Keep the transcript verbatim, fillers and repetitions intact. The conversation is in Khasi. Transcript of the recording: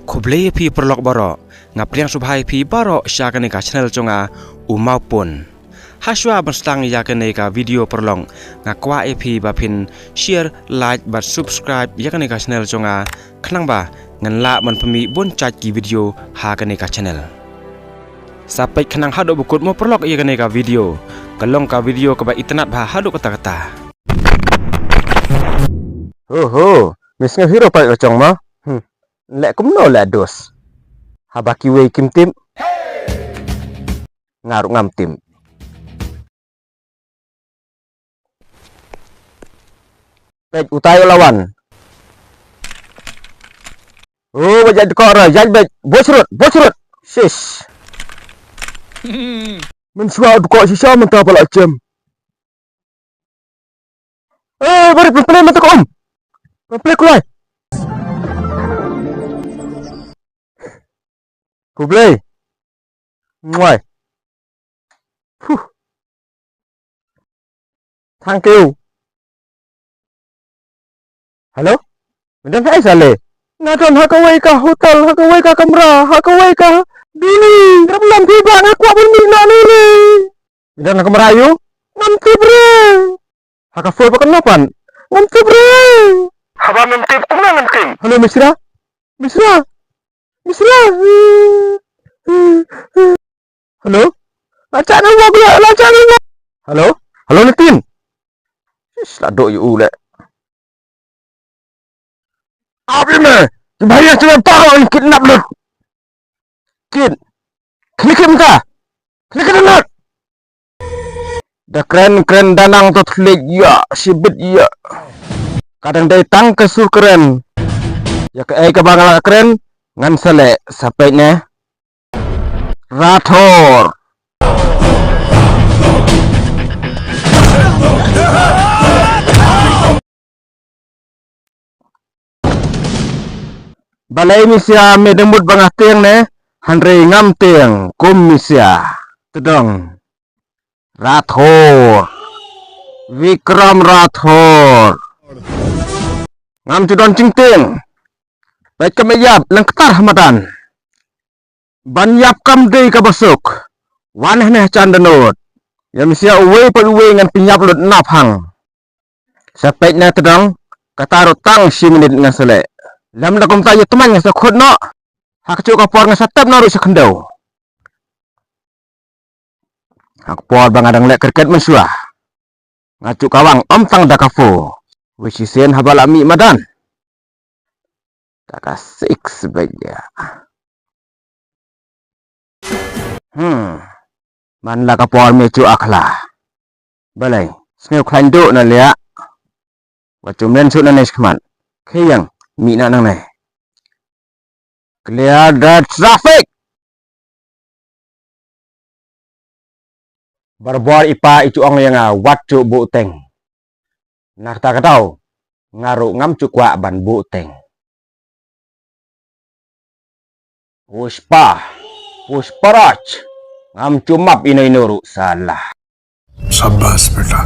Khublei ïa phi paralok baroh, nga pdiang sngewbha ïa phi baroh sha kane ka channel jong nga, U Mawpun. Hashwa ban sdang ïa kane ka video paralok, nga kwah ïa phi ba phin share, like bad subscribe ïa kane ka channel jong nga, khnang ba ngan lah ban pynmih bun jait ki video ha kane ka channel. Sa peit khnang haduh ba kut mo paralok ïa kane ka video. Ka long ka video kaba itynnad bha haduh katta katta. Ho ho, me sngew hero pait ka jong ma. Hmm. Leh kumno leh dos. Haba kiwei kim tip, nga ruh ngam tip. Peit utai u la wan. Oh, ba jait ko ra, jait beit. Bos rut, bos rut. Sis. Mynshuwa u dkok shisha mynta ba la jem. Eh, bari pynplay mynta ko um. Pynplay kulai. Khublei. Muai. Huh. Thank you. Hello? Me don ha ei sale? Nga don ha kawei ka hotel, ha kawei ka kamra, ha kawei ka duni. Rap lam phi ba nga kwah ban mih noh ne ne. Me don ha kamra aïu? Ngam tip re. Ha ka phone ba kan napan? Ngam tip re. Haba mem tip kumno ngam tip? Hello Mishra? Mishra? Mishra? Hello? La chah na wok la, la chah na wok. Hello? Hello Nitin. Sis la dok yu u le. Abi me. Ki bhai yang cuma tahu ni kidnap lut. Kid. Kini kid minta. Kini kid lut. Da kren kren danang to thlik ya sibit ya. Kadang dei tang ka sur kren. Ya ka ei ka bang la kren ngan sale sapet ne. Rathor. Balei misia me dang mut ba nga tieng ne? Hynrei ngam tieng kum misia. Tdong. Rathor. Vikram Rathor. Ngam ju don jingtieng. Peit ka me ïap leng ktar ha madan. Ban ïap kam dei kaba suk. Wan hangne ha jan danot. Ïa misia uwei pa uwei ngan pynïap lut nap hang. Sa peit na tdong. Kata ruh tang shi minit ngan sa leh. Lem da kumta ïa tmaiñ ngan sa khut noh. Ha kajuh ka por ngan sa tep noh ruh sha khyndew. Ha ka por ba nga dang leh cricket mynshuwa. Nga ju kawang ym tang da ka four. Wei shisien haba la mih madan. Da ka six beit ïa. Hmm. Man la ka por me ju akhla. Balei, sngew khlaiñ duh na liah. Wat ju mlen shuh nangne shakhmat. Khie ïeng, mih na nangne. Clear the traffic. Barabor i pa i ju ong ïa nga wat ju buh teng. Na kata ka daw nga ruh ngam ju kwah ban buh teng. Pushpa, Pushparaj, ngam ju map ino ino ruh salah. शाबाश बेटा।